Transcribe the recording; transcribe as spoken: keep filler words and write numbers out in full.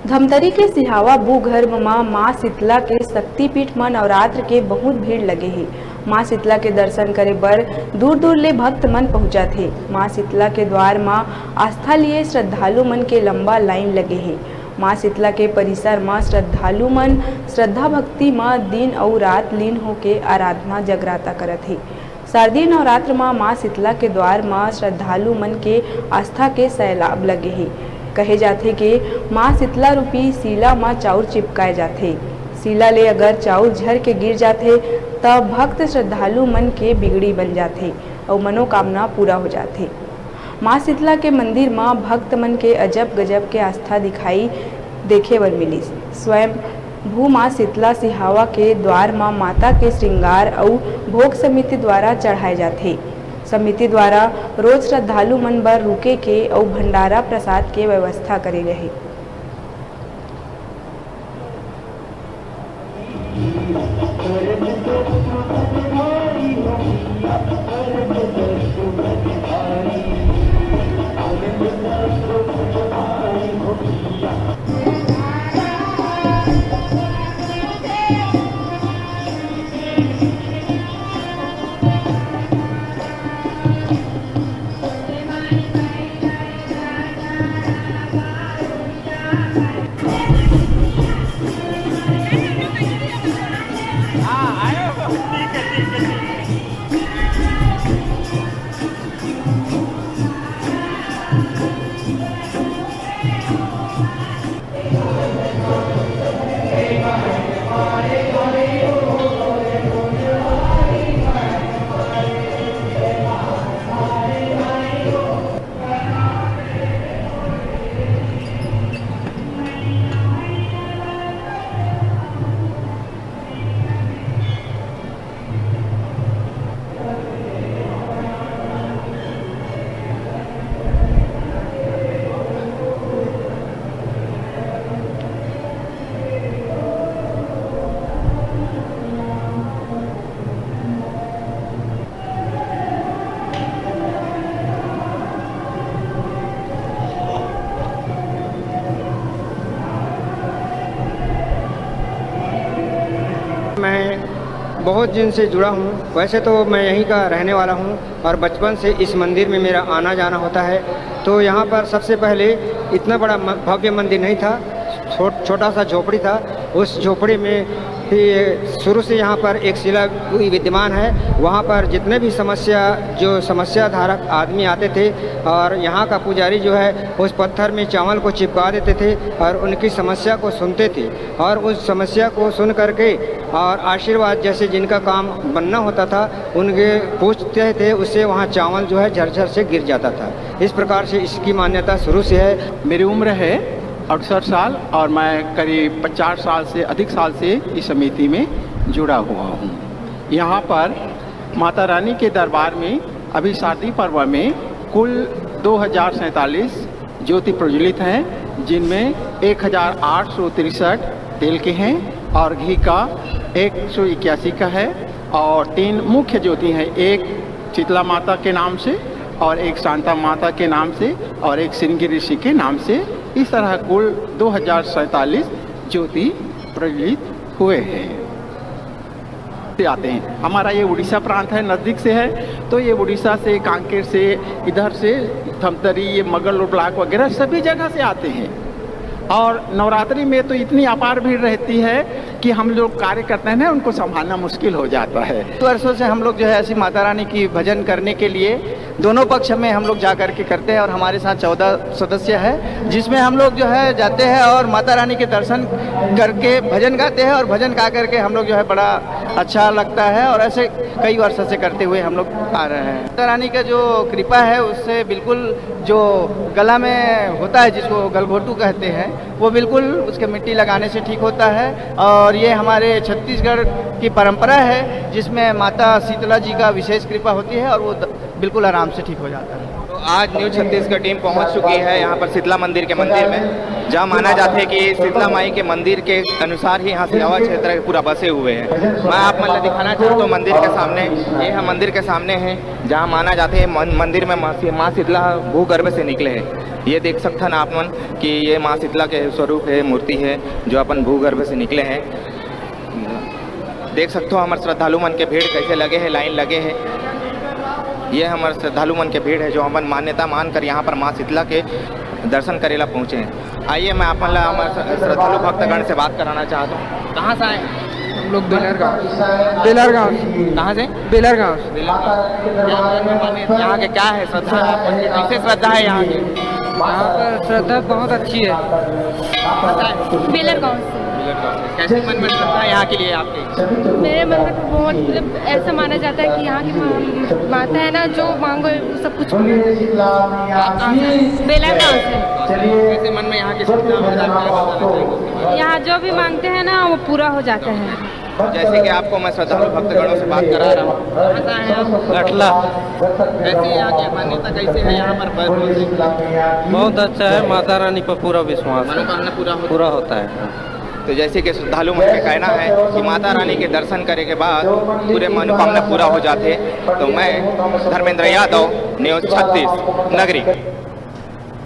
धमतरी के सिहावा भूगर्भ म मां शीतला के शक्तिपीठ म नवरात्र के बहुत भीड़ लगे हे। मां शीतला के दर्शन करे बर दूर-दूर ले भक्त मन पहुंचत हे। मां शीतला के द्वार म आस्था लिए श्रद्धालु मन के लंबा लाइन लगे हे। मां शीतला के परिसर म श्रद्धालु मन श्रद्धा भक्ति म दिन अउ रात लीन होके आराधना जगराता करत हे। शारदीय नवरात्र म मां शीतला के द्वार म श्रद्धालु मन के आस्था के सैलाब लगे हे। कहे जाथे के मां शीतला रूपी शीला म चाउर चिपकाए जाथे। शीला ले अगर चाउर झर के गिर जाथे, त भक्त श्रद्धालु मन के बिगड़ी बन जाथे अउ मनोकामना पूरा हो जाथे। मां शीतला के मंदिर म भक्त मन के अजब गजब के आस्था दिखाई देखे बर मिलिस। स्वयं भू मां शीतला सिहावा के द्वार म माता के श्रृंगार अउ भोग समिति द्वारा चढ़ाए जाथे। समिति द्वारा रोज श्रद्धालु मन बर रुके के अउ भंडारा प्रसाद के व्यवस्था करे गए हे। मैं बहुत दिन से जुड़ा हूँ। वैसे तो मैं यहीं का रहने वाला हूँ और बचपन से इस मंदिर में मेरा आना जाना होता है। तो यहाँ पर सबसे पहले इतना बड़ा म-, भव्य मंदिर नहीं था, छो-, छोटा सा झोपड़ी था। उस झोपड़ी में ही शुरू से यहाँ पर एक शिला विद्यमान है। वहाँ पर जितने भी समस्या, जो समस्या धारक आदमी आते थे और यहाँ का पुजारी जो है, उस पत्थर में चावल को चिपका देते थे और उनकी समस्या को सुनते थे और उस समस्या को सुन करके और आशीर्वाद, जैसे जिनका काम बनना होता था, उनके पूछते थे, उससे वहाँ चावल जो है झरझर से गिर जाता था। इस प्रकार से इसकी मान्यता शुरू से है। मेरी उम्र है अड़सठ साल और मैं करीब पचास साल से, अधिक साल से इस समिति में जुड़ा हुआ हूँ। यहाँ पर माता रानी के दरबार में अभी शारदीय पर्व में कुल दो हज़ार सैंतालीस ज्योति प्रज्वलित हैं, जिनमें एक हज़ार आठ सौ तिरसठ तेल के हैं और घी का एक सौ इक्यासी का है और तीन मुख्य ज्योति हैं, एक शीतला माता के नाम से और एक शांता माता के नाम से और एक श्रृंगी ऋषि के नाम से। इस तरह कुल दो हज़ार सैंतालीस ज्योति प्रज्वलित हुए हैं। से आते हैं। हमारा ये उड़ीसा प्रांत है, नज़दीक से है, तो ये उड़ीसा से, कांकेर से, इधर से धमतरी, ये मगल रोड ब्लॉक वगैरह सभी जगह से आते हैं। और नवरात्रि में तो इतनी अपार भीड़ रहती है कि हम लोग कार्यकर्ता हैं ना, उनको संभालना मुश्किल हो जाता है। वर्षों से हम लोग जो है ऐसी माता रानी की भजन करने के लिए दोनों पक्ष में हम लोग जा करके करते हैं और हमारे साथ चौदह सदस्य है, जिसमें हम लोग जो है जाते हैं और माता रानी के दर्शन करके भजन गाते हैं और भजन गा करके हम लोग जो है बड़ा अच्छा लगता है और ऐसे कई वर्षों से करते हुए हम लोग आ रहे हैं। माता रानी का जो कृपा है उससे बिल्कुल जो गला में होता है, जिसको गलघोटू कहते हैं, वो बिल्कुल उसके मिट्टी लगाने से ठीक होता है। और ये हमारे छत्तीसगढ़ की परंपरा है, जिसमें माता शीतला जी का विशेष कृपा होती है और वो द-, बिल्कुल आराम से ठीक हो जाता है। तो आज न्यूज छत्तीसगढ़ टीम पहुंच चुकी है यहाँ पर शीतला मंदिर के मंदिर में, जहाँ माना जाता है कि शीतला माई के मंदिर के अनुसार ही यहाँ सियावा क्षेत्र के पूरा बसे हुए हैं। मैं आप मन ला दिखाना चाहता हूँ मंदिर के सामने, ये हम मंदिर के सामने हैं, जहाँ माना जाता है मन, मंदिर में माँ शी-, माँ शीतला भूगर्भ से निकले हैं। ये देख सकथन आप मन कि ये माँ शीतला के स्वरूप है, मूर्ति है, जो अपन भूगर्भ से निकले हैं। देख सकथो हमर श्रद्धालु मन के भीड़ कैसे लगे है, लाइन लगे है। ये हमर श्रद्धालु मन के भीड़ है, जो हमन मान्यता मान कर यहाँ पर माँ शीतला के दर्शन करे ला पहुँचे हैं। आइए, मैं आप मन ला हमर श्रद्धालु भक्तगण से बात कराना चाहता हूँ। कहाँ से आए हैं? हम लोग बेलर गांव। बेलर गांव से। कहाँ से? बेलर गांव से। बेलर गांव। यहाँ पर माने, यहाँ के क्या है श्रद्धा? कैसे श्रद्धा है यहाँ की? यहाँ पर श्रद्धा बहुत अच्छी है। बेलर गांव से। बेलर गांव से। कैसे मन में श्रद्धा है यहाँ के लिए आपके? मेरे मन में तो बहुत, मतलब, ऐसा माना जाता है कि यहाँ की मा-, माता है ना, जो मांगो वो सब कुछ मिलता है। आप कहाँ से आए? बेलर गांव से। कैसे मन में यहाँ की श्रद्धा है? यहाँ जो भी मांगते हैं ना, वो पूरा हो जाता है। जैसे कि आपको मैं श्रद्धालु भक्तगणों से बात करा रहा हूँ। कहाँ से आए हैं आप? गठला। कैसी है यहाँ की मान्यता, कैसी है यहाँ पर ब-, बहुत अच्छा है, माता रानी पर पूरा विश्वास है। मनोकामना पूरा होता है। पूरा होता है। तो जैसे कि श्रद्धालु मन के कहना है कि माता रानी के दर्शन करे के बाद पूरे मनोकामना पूरा हो जाते। तो मैं धर्मेंद्र यादव, न्यूज छत्तीस नगरी।